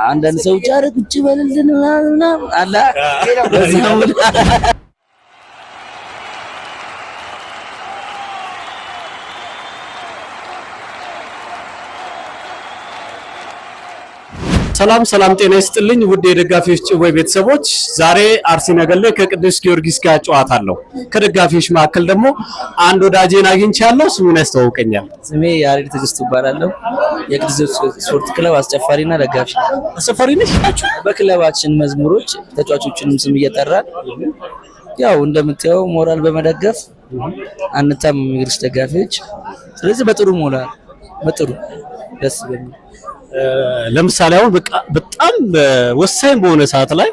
አንዳንድ ሰዎች ኧረ ቁጭ በልልን ምናምን አለ። ሰላም ሰላም፣ ጤና ይስጥልኝ ውድ የደጋፊዎች ጭዌ ቤተሰቦች፣ ዛሬ አርሲ ነገሌ ከቅዱስ ጊዮርጊስ ጋር ጨዋታ አለው። ከደጋፊዎች መካከል ደግሞ አንድ ወዳጄን አግኝቻለሁ። ስሙን ያስተዋውቀኛል። ስሜ ያሬድ ትዕግስቱ እባላለሁ። የቅዱስ ጊዮርጊስ ስፖርት ክለብ አስጨፋሪና ደጋፊ። አስጨፋሪ ነሽ? በክለባችን መዝሙሮች ተጫዋቾችንም ስም እየጠራን ያው እንደምታየው ሞራል በመደገፍ አንታምም የጊዮርጊስ ደጋፊዎች። ስለዚህ በጥሩ ሞራል በጥሩ ደስ በሚል ለምሳሌ አሁን በቃ በጣም ወሳኝ በሆነ ሰዓት ላይ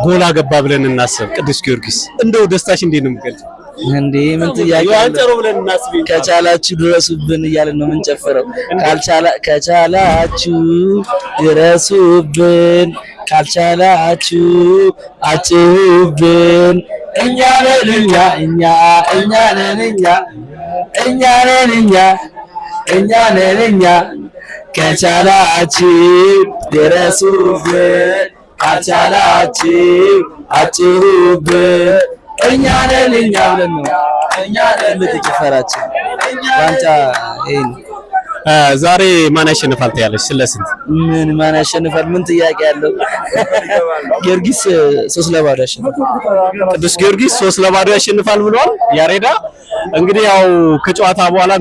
ጎል አገባ ብለን እናስብ። ቅዱስ ጊዮርጊስ እንደው ደስታሽ እንዴት ነው የምገልጸው? እንዴ ምን ጥያቄ አለው? ብለን እናስብ። ከቻላችሁ ድረሱብን እያልን ነው የምንጨፍረው። ካልቻላችሁ ድረሱብን፣ ካልቻላችሁ አጭሁብን። እኛ ነን እኛ እኛ እኛ ነን እኛ እኛ ነን እኛ እኛ ነን እኛ ከቻላችሁ ድረሱብን፣ ካልቻላችሁ አጭሁብን። እኛ ነን እኛ ብለን ነው እኛ ነን ጭፈራችን። ዋንጫ ይሄ ነው። ዛሬ ማን ያሸንፋል ትያለሽ? ስለ ስንት? ምን ማን ያሸንፋል? ምን ጥያቄ አለው? ጊዮርጊስ 3-0 ያሸንፋል። ቅዱስ ጊዮርጊስ 3-0 ያሸንፋል ብሏል ያሬዳ። እንግዲህ ያው ከጨዋታ በኋላ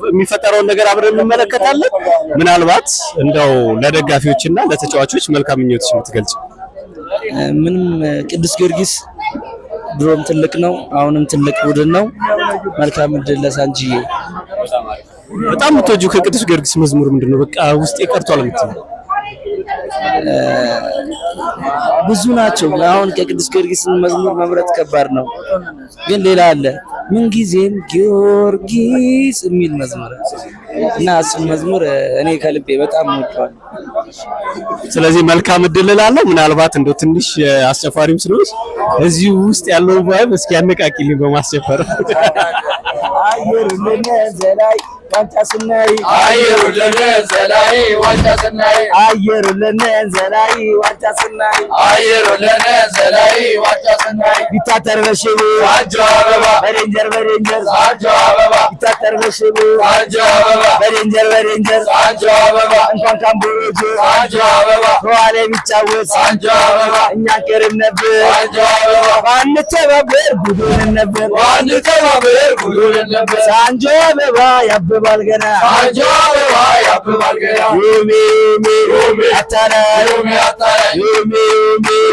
የሚፈጠረውን ነገር አብረን እንመለከታለን። ምናልባት እንደው ለደጋፊዎችና ለተጫዋቾች መልካም ምኞትሽ የምትገልጪው? ምንም ቅዱስ ጊዮርጊስ ድሮም ትልቅ ነው፣ አሁንም ትልቅ ቡድን ነው። መልካም እድል ለሳንጂዬ። በጣም የምትወጂው ከቅዱስ ጊዮርጊስ መዝሙር ምንድን ነው? በቃ ውስጤ ቀርቷል የምትይው? ብዙ ናቸው። አሁን ከቅዱስ ጊዮርጊስ መዝሙር መምረጥ ከባድ ነው፣ ግን ሌላ አለ። ምንጊዜም ጊዮርጊስ የሚል መዝሙር እና እሱን መዝሙር እኔ ከልቤ በጣም እወደዋለሁ። ስለዚህ መልካም እድል እላለሁ። ምናልባት እንደው ትንሽ አስጨፋሪም ስለሆንሽ እዚሁ ውስጥ ያለውን vibe እስኪ ያነቃቂልኝ በማስጨፈር። አየሩ ለነዘላይ ዋንጫ ስናይ አየሩ ለነዘላይ ዋንጫ ስናይ አየሩ ለነዘላይ ዋንጫ ስናይ አየሩ ለነዘላይ ዋንጫ ስናይ ቢታተር በሽቦ ሳንጆ አበባ በ danger በ danger ሳንጆ አበባ ቢታተር በሽቦ ሳንጆ አበባ በ danger በ danger ሳንጆ አበባ እንኳን ካምቦሎጆ ሳንጆ አበባ በኋላ የሚጫወት ሳንጆ አበባ እኛ ቀርም ነበር ሳንጆ አበባ ባንተባበር ጉዱንን ነበር ባንተባበር ጉዱንን ነበር ሳንጆ አበባ ያብባል ገና ሳንጆ አበባ ያብባል ገና ዮሜ ዮሜ አታላይ ዮሜ አታላይ ዮሜ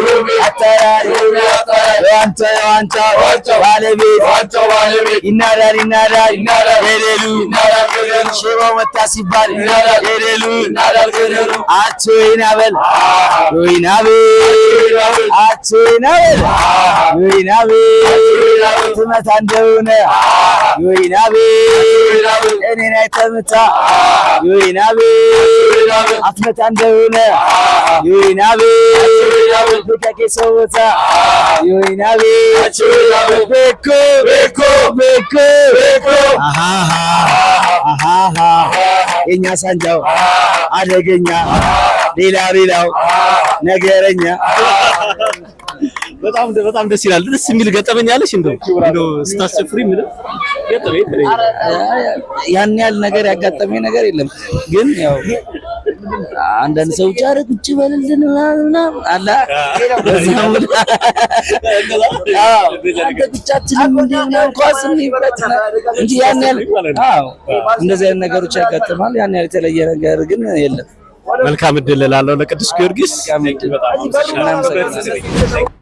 ዮሜ አታላይ ዮሜ አታላይ የዋንጫ የዋንጫ ዋንጫው ባለቤት ዋንጫው ባለቤት ይናዳል ይናዳል ይናዳል ገደሉ ይናዳል ገደሉ ሽባው መታ ሲባል ይናዳል ገደሉ ይናዳል ገደሉ አቶ ይናበል ይናበል አቶ ይናበል ይናበል ትመታ እንደሆነ ይናበል እኔን አይተምታ ይናበል አትመታ እንደሆነ ይናበል ልቀቅ የሰው ቦታ ይናበል ቤኮ ቤኮ ቤኮ ቤኮ አሃሃ የኛ ሳንጃው አደገኛ ሌላ ሌላው ነገረኛ። በጣም በጣም ደስ ይላል። ደስ የሚል ገጠመኝ አለሽ? እንደው እንደው ስታስጨፍሪ ምንም ገጠመኝ የተለየ? ያን ያህል ነገር ያጋጠመኝ ነገር የለም፣ ግን ያው አንዳንድ ሰዎች ኧረ ቁጭ በልልን ምናምን አለ። አዎ አንተ ቁጭ አትልም እንዴ ምናምን ኳስ እንይበት እንጂ ያን ያህል አዎ እንደዚህ አይነት ነገሮች ያጋጥማል። ያን ያህል የተለየ ነገር ግን የለም። መልካም እድል እላለሁ ለቅዱስ ጊዮርጊስ። መልካም እድል። እናመሰግናለን።